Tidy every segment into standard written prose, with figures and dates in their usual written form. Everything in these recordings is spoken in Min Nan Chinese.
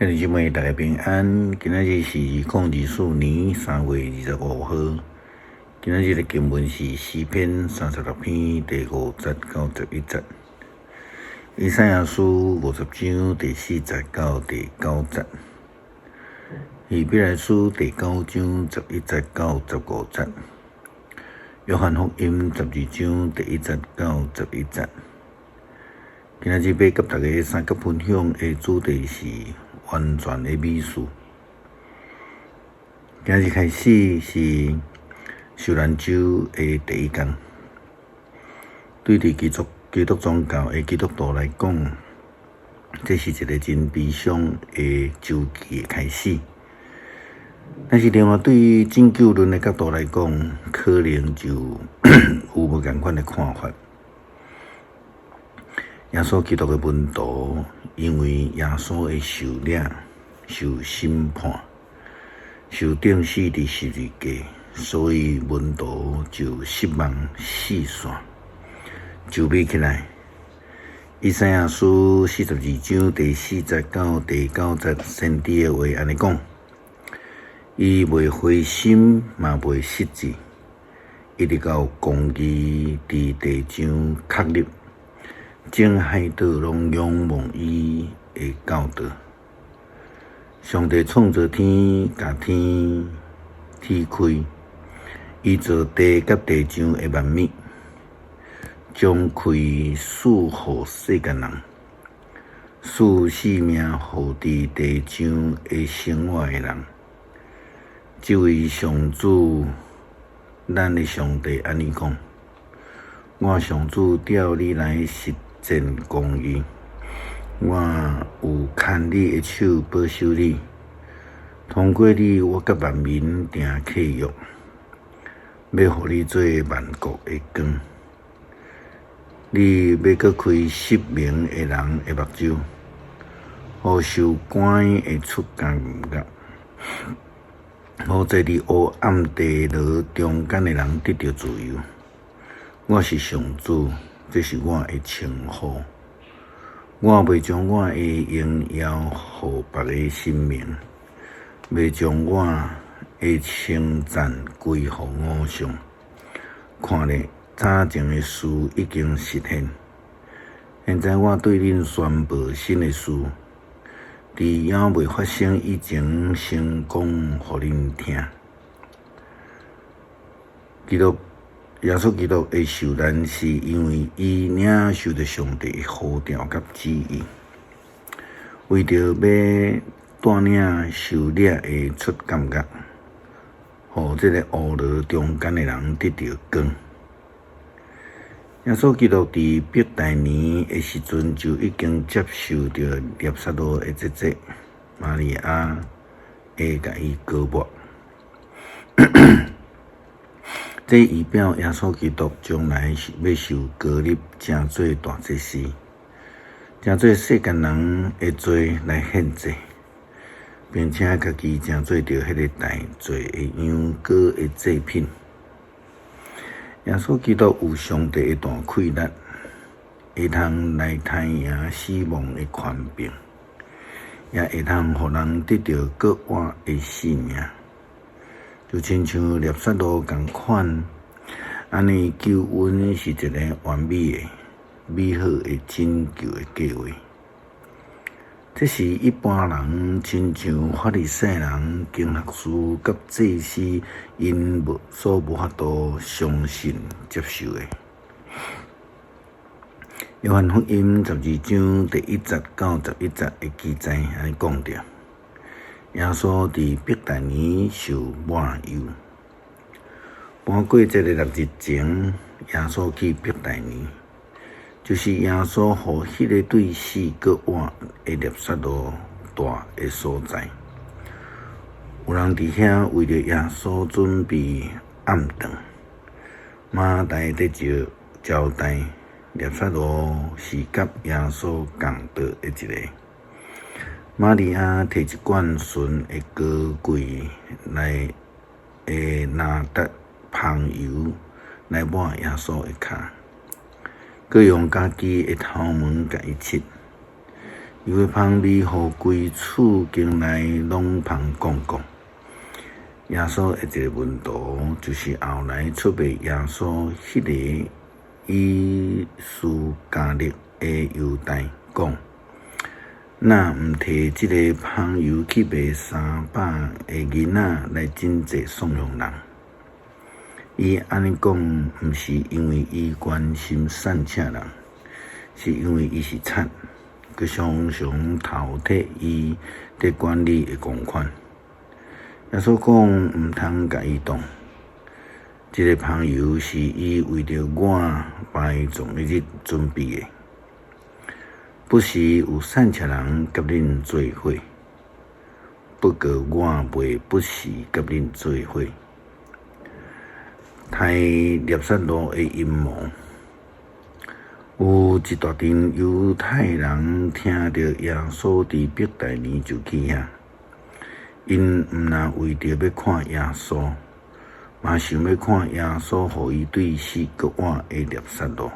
兄弟姊妹，大家平安。今仔日是2024年3月25號。今仔日的經文是詩篇36篇第5節到11節，以賽亞書50章第4節到第9節，希伯來書第9章11節到15節，約翰福音12章第1節到11節。今仔日欲佮大家相佮分享的主題是完全的美事。今日開始是受難週的第一工。對佇基督宗教的基督徒來講，這是一個真悲傷的週期的開始。但是另外對於拯救論的角度來講，可能就有無仝款的看法。耶穌基督的門徒，因為耶穌的受掠、受審判、受釘死佇十字架，所以門徒就失望四散，籌備起來。以賽亞書42章第4節到第9節，先知的話按呢講：伊袂灰心，嘛袂失志，一直到公義佇地上確立。整海島攏仰望伊的教導。上帝創造天，共天劈開，伊造地佮地上的萬物，將氣賜予世間人，賜性命予佇地上的生活的人。這位上主，咱的上帝按呢講：我上主調你來實踐公義，我有牽你的手保守你，通過你，我佮萬民訂契約，欲予你做萬國的光。你欲閣開失明的人的目睭，予受關的出監獄，予坐佇黑暗地牢中間的人得著自由。我是上主，這是我的稱呼。我袂將我的榮耀予別个神明，袂將我的稱讚歸予偶像。看咧，早前的事已經實現，現在我對恁宣布新的事，佇猶未發生以前，先講予恁聽。基督耶穌基督的受難，是因為伊領受著上帝的呼召佮旨意，為著欲帶領受掠的出監獄，予這个烏牢中間的人得著光。耶穌基督佇伯大尼的時陣，就已經接受著拉撒路的姐姐瑪利亞的共伊膏抹。這預表耶穌基督將來欲受膏立，成做大祭司，成做世間人的罪來獻祭，並且家己成做著彼个代罪的羊羔的祭品。耶穌基督有上帝的大氣力，會通來刣贏死亡的權柄，也會通予人得著閣活的性命。就親像拉撒路仝款，按呢救恩是一个完美的、美好的拯救的計劃。這是一般人，親像法利賽人、經學士佮祭司，𪜶無所無法度相信接受的。約翰福音12章第1節到11節的記載，按呢講著。耶穌佇伯大尼受抹油。盤過節的6日前，耶穌去伯大尼，就是耶穌予彼个對死閣活的拉撒路蹛的所在。有人佇遐為著耶穌準備暗頓。馬大佇招招待，拉撒路是佮耶穌仝桌的一个。瑪利亞提一罐純的高貴來的哪噠香油來抹耶穌的跤，閣用家己的頭毛共伊拭。油的芳味予規厝間內攏芳摃摃。耶穌的一個門徒，就是後來出賣耶穌彼个伊斯加略的猶大講：若毋提這个芳油去賣300个銀仔來賑濟送予人？伊按呢講，毋是因為伊關心散赤人，是因為伊是賊，閣常常偷提伊佇管理的公款。耶穌講毋通共伊動，這个芳油是伊為著我埋葬的日準備的。不時有散赤人佮恁做伙，不過我袂不時佮恁做伙。刣納撒路的陰謀，有一大陣猶太人聽著耶穌佇伯大尼就去遐，𪜶毋但為著欲看耶穌，嘛想欲看耶穌予伊對死閣活的納撒路，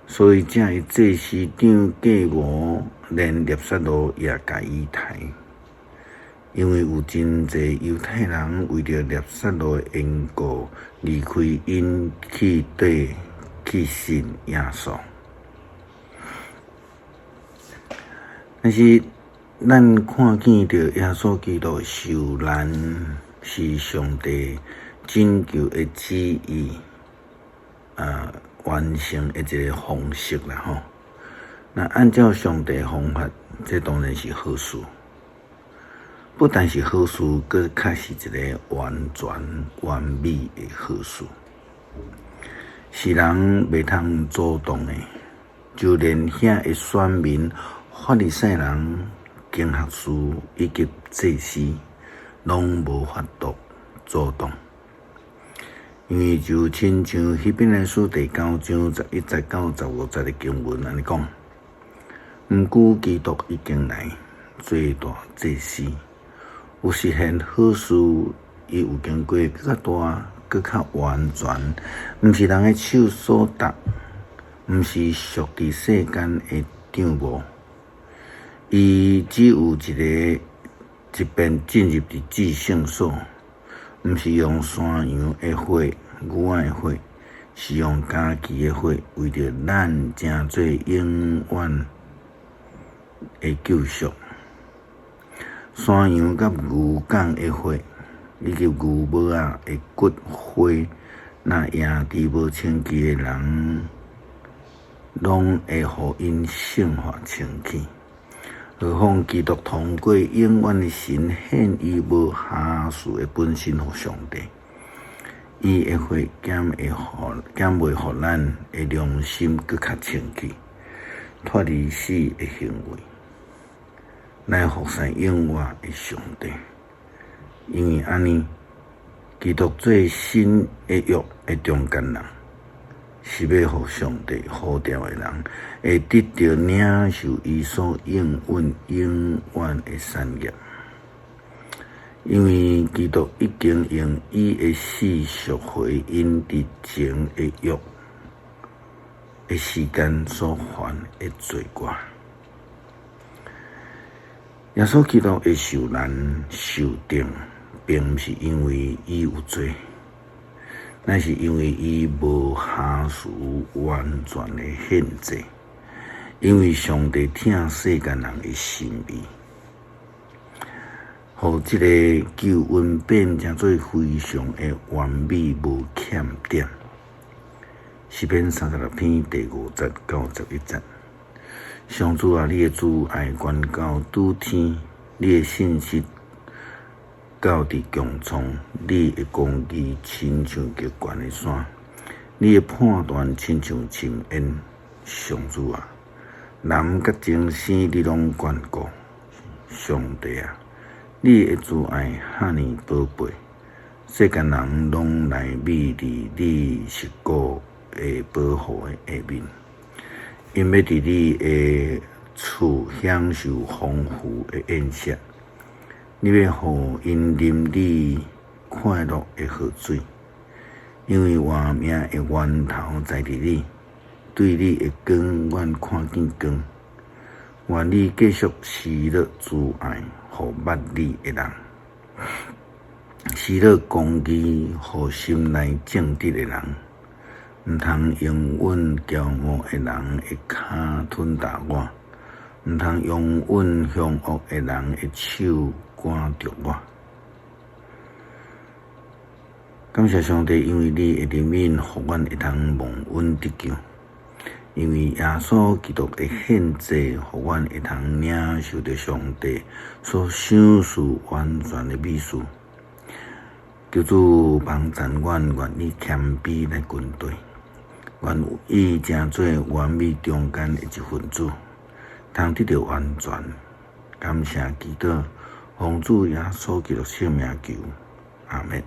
所以才會祭司長計謀，連納撒路也共伊刣。因為有真濟猶太人為著納撒路的緣故，離開𪜶去綴去信耶穌。但是咱看見著耶穌基督的受難是上帝拯救的旨意啊，完成的一个方式啦吼。那按照上帝的方法，這當然是好事。不但是好事，閣較是一个完全完美的好事，是人袂通阻擋的。就連遐的選民、法利賽人、經學士以及祭司，攏無法度阻擋。因為就親像希伯來書第九章11節到15節的經文按呢講，毋過基督已經來做大祭司。有實現好事，伊有經過閣較大、閣較完全，毋是人的手所搭，毋是屬佇世間的帳幕。伊只有一个一遍進入佇至聖所，毋是用山羊的血、牛仔的血，是用家己的血，為著咱成做永遠的救贖。山羊佮牛犅的血，以及牛貘仔的骨灰，若掖佇無清氣的人，攏會予𪜶聖化清氣。何況基督通過永遠的神獻伊無瑕疵的本身予上帝，伊的血敢會予敢袂予咱的良心閣較清氣，脫離死的行為，來服侍永活的上帝。因為按呢，基督做新的約的中間人，是欲予上帝呼召的人，會得著領受伊所應允永遠的產業。因為基督已經用伊的死贖回𪜶佇前的約的時間所犯的罪過。耶穌基督的受難受釘，並毋是因為伊有罪，乃是因為伊無瑕疵完全的獻祭。因為上帝疼世間人的心意，予這个救恩變成做非常的完美無欠點。詩篇36篇第5節到11節。上主啊，你的慈愛懸到諸天，你的信實到佇穹蒼，你的公義親像極懸的山，你的判斷親像深淵。上主啊，南佮精生你攏眷顧。上帝啊，你的慈愛遐爾寶貝，世間人攏來覕佇你實骨的保護的下面。𪜶欲佇你的厝享受豐富的宴席，你欲予𪜶啉你快樂的河水，因為活命的源頭在佇你，對你的光，阮看見光。願你繼續施落慈愛，予捌你的人，施落公義，予心內正直的人。毋通容允驕傲的人的跤吞踏我，毋通容允兇惡的人的手趕著我。感謝上帝，因為你的憐憫，予阮會通蒙恩得救。因為耶穌基督的獻祭，予阮會通領受著上帝所賞賜完全的美事。求主幫贊阮，願意謙卑來跟隨，願意成做完美中間的一份子，通得著完全。感謝基督，奉主耶穌基督聖名求，阿們。